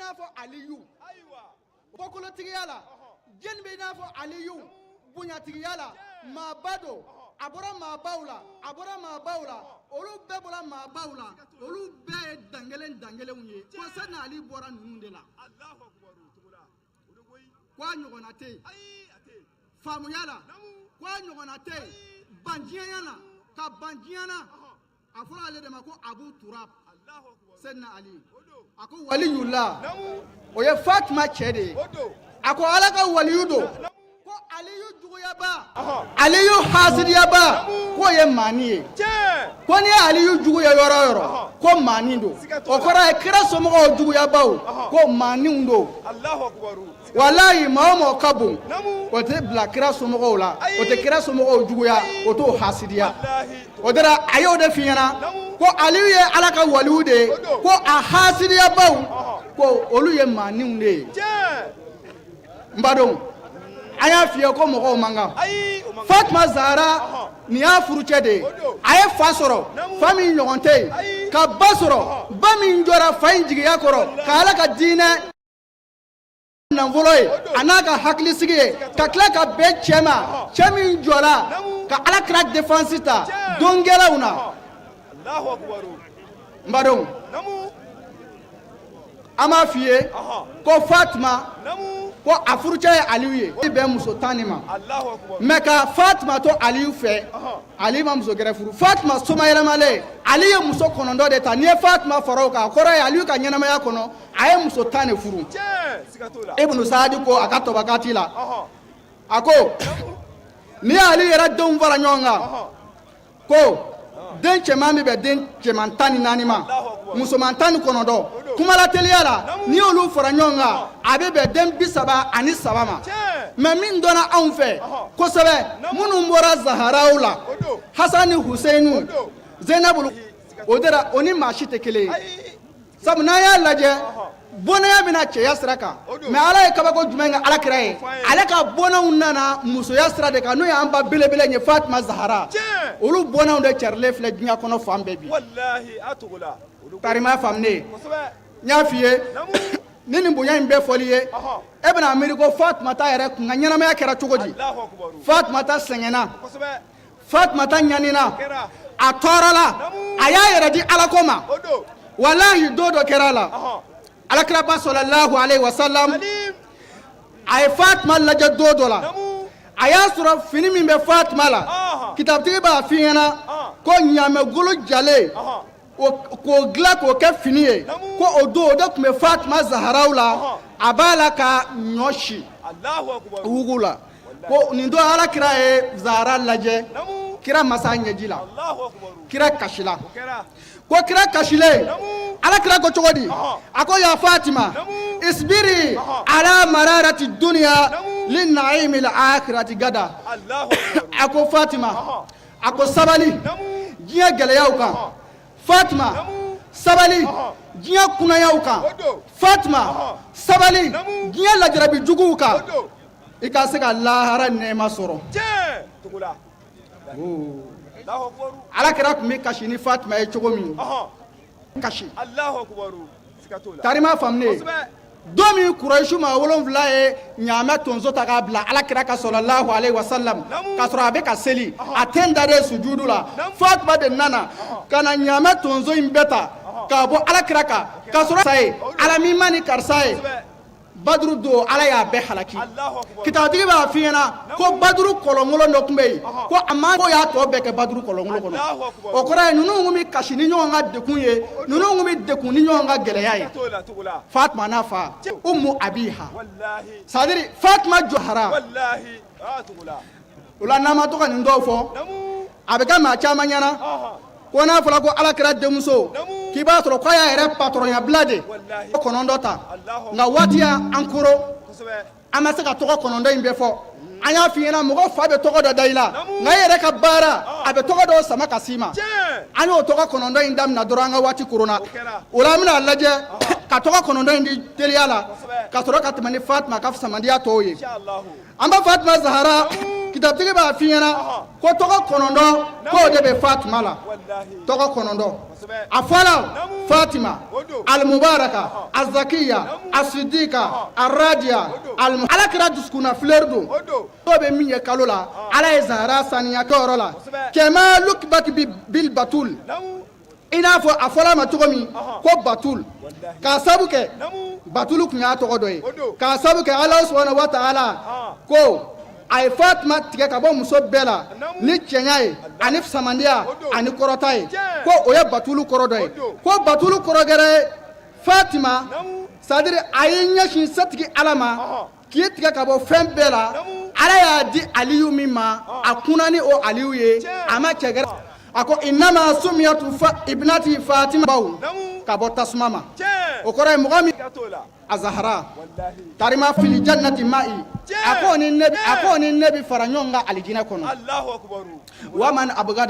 n'a fɔ Aliyu bɔkolotigiya la, jɛni bɛ i n'a fɔ Aliyu bonyatigiya la, maaba don, a bɔra maabaw la, a bɔra maabaw la, olu bɛɛ bɔra maabaw la, olu bɛɛ ye dankelen dankelenw ye, ko Sɛdina Ali bɔra ninnu de la, ko a ɲɔgɔnna tɛ yen faamuya la, ko a ɲɔgɔnna tɛ yen bandiɲɛya la, ka ban diɲɛ na. A fɔra ale de ma ko Abu Turab, Sɛdina Ali. A ko waliyula, o ye Fatima cɛ de ye. A ko Ala ka waliyu don, ko Aliyu juguyaba, Aliyu hasidiyaba, k'o ye maani ye, ko n'i ye Aliyu jugu ye yɔrɔ o yɔrɔ, ko maani don. O kɔrɔ ye kira somɔgɔw juguyabaw, ko maaniw don. Walayi, maa o mɔgɔ ka bon, o tɛ bila kira somɔgɔw la, o tɛ kira somɔgɔw juguya, o t'o hasidiya. O dara a y'o de f'i ɲɛna ko Aliyu ye Ala ka waliyu de ye, ko a hasidiyabaw, ko olu ye maaninw de ye. N badenw, an y'a f'i ye ko mɔgɔw man kan. Fatima Zahara, nin y'a furucɛ de ye. A ye fa sɔrɔ, fa min ɲɔgɔn tɛ yen, ka ba sɔrɔ, ba min jɔra fa in jigiya kɔrɔ ka Ala ka diinɛ nafolo ye, a n'a ka hakilisigi ye, ka tila ka bɛn cɛ ma, cɛ min jɔra ka Ala kira défense ta don gɛlɛnw na. N badenw, an b'a f'i ye ko Fatima, ko a furucɛ ye Aliyu ye, i bɛn muso 10 de ma, mais ka Fatima to Aliyu fɛ, Ali ma muso gɛrɛ furu. Fatima somayɛlɛmalen, Ali ye muso 9 de ta. N'i ye Fatima fara o kan, a kɔrɔ ye Aliyu ka ɲɛnamaya kɔnɔ, a ye muso 10 de furu. Ibnu Saadi ko a ka tɔbakati la, a ko n'i ye Ali yɛrɛ denw fara ɲɔgɔn kan, ko den cɛman bɛ bɛn den cɛman 14 ma, musoman 19. Kuma teliya la, n'i y'olu fara ɲɔgɔn kan, a bɛ bɛn den 33 ma. Mais min dɔnna anw fɛ kosɛbɛ, minnu bɔra Zaharaw la, Hasan ni Huseyinu, Zenabu, o de o ni maa si tɛ kelen ye. Sabu n'an y'a lajɛ, bɔnɛya bɛna cɛya sira kan, mais Ala ye kabako jumɛn kɛ Ala kira ye? Ale ka bɔnɛw nana musoya sira de kan, n'o y'an ba belebele ye, Fatima Zahara. Olu bɔnɛw de carilen filɛ diɲɛ kɔnɔ fan bɛɛ bi. Tarima faamu ye, n y'a f'i ye, ni nin bonya in bɛɛ fɔli ye, e bɛna miiri ko Fatumata yɛrɛ kun ka ɲɛnamaya kɛra cogo di? Fatumata sɛgɛnna, Fatumata ɲanina, a tɔɔrɔla, a y'a yɛrɛ di Ala ko ma. Walahi, don dɔ kɛra a la, Alakiraba sɔlɔlahu alayhi wa salam, a ye Fatima lajɛ don dɔ la, a y'a sɔrɔ fini min bɛ Fatima la, kitabutigi b'a f'i ɲɛna ko ɲaamɛgolo jalen k'o dilan k'o kɛ fini ye, ko o don o de tun bɛ Fatima Zaharaw la, a b'a la ka ɲɔ si wugu la. Ko nin don, Ala kira ye Zahara lajɛ, kira ma s'a ɲɛji la, kira kasila. Ko kira kasilen, Ala kira ko cogo di? A ko ya Fatima, isbiri ala mararati duniya li naimil akhirati gada. A ko Fatima, a ko sabali diɲɛ gɛlɛyaw kan. Fatima, sabali diɲɛ kunnayaw kan. Fatima, sabali diɲɛ lajarabi juguw kan, i ka se ka lahara nɛɛma sɔrɔ. Ala kira tun bɛ kasi ni Fatima ye cogo min, kasi tarima faamu. Don min Kurayisiw maa 7 ye ɲaamɛ tonso ta k'a bila Ala kira kan sɔlɔlahu alayhi wa salam, k'a sɔrɔ a bɛ ka seli, a ten dalen sujudu la, Fatima de nana ka na ɲaamɛ tonso in bɛɛ ta k'a bɔ Ala kira kan, k'a sɔrɔ sa ye Ala min ma ni karisa ye. Baduru don, Ala y'a bɛɛ halaki. Kitabutigi b'a f'i ɲɛna ko Baduru kɔlɔnkolon dɔ tun bɛ yen, ko a ma ko y'a tɔ bɛɛ kɛ Baduru kɔlɔnkolon kɔnɔ. O kɔrɔ ye ninnu tun bɛ kasi ni ɲɔgɔn ka degun ye, ninnu tun bɛ degun ni ɲɔgɔn ka gɛlɛya ye. Fatima n'a fa Umu Abiha, c'est à dire Fatima Jɔhara. O la, n'an ma to ka nin dɔw fɔ, a bɛ kɛ maa caman ɲɛna ko n'a fɔra ko Ala kira denmuso, k'i b'a sɔrɔ k'a y'a yɛrɛ patɔrɔnya bila de 9 ta. Nka waati y'an koro, an ma se ka tɔgɔ 9 in bɛɛ fɔ. An y'a f'i ɲɛna, mɔgɔ fa bɛ tɔgɔ dɔ da i la, nka e yɛrɛ ka baara a bɛ tɔgɔ dɔw sama ka s'i ma. An y'o tɔgɔ 9 in daminɛ dɔrɔn, an ka waati koronna. O la, an bɛna lajɛ ka tɔgɔ 9 in di teliya la, ka sɔrɔ ka tɛmɛ ni Fatima ka samandiya tɔw ye. An b'a Fatima Zahara. Kitabutigi b'a f'i ɲɛna ko tɔgɔ 9 k'o de bɛ Fatima la, tɔgɔ 9. A fɔlɔ, Fatima alimubaraka azakiya asidika aradiya. Ala kira dusukunna fleur don. Dɔw bɛ min ye kalo la, Ala ye Zahara saniya yɔrɔ la. Kama lukibati bil batul, i n'a fɔ a fɔra a ma cogo min ko batul, k'a sabu kɛ batulu tun y'a tɔgɔ dɔ ye, k'a sabu kɛ Ala subahana wa taala ko a ye Fatima tigɛ ka bɔ muso bɛɛ la ni cɛɲa ye ani samandiya ani kɔrɔta ye, ko o ye batulu kɔrɔ dɔ ye. Ko batulu kɔrɔ gɛrɛ ye Fatima, c'est-à-dire a y'i ɲɛsin setigi Ala ma k'i tigɛ ka bɔ fɛn bɛɛ la. Ala y'a di Aliyu min ma, a kunna ni o Aliyu ye, a ma cɛ gɛrɛ. A ko inama sumiyatu fa ibnati Fatima baw ka bɔ tasuma ma. O kɔrɔ ye mɔgɔ min azahara tarima fili jannati ma'i, a ko ni ne, a ko ni ne bɛ fara ɲɔgɔn kan alijinɛ kɔnɔ. Wa man abugada.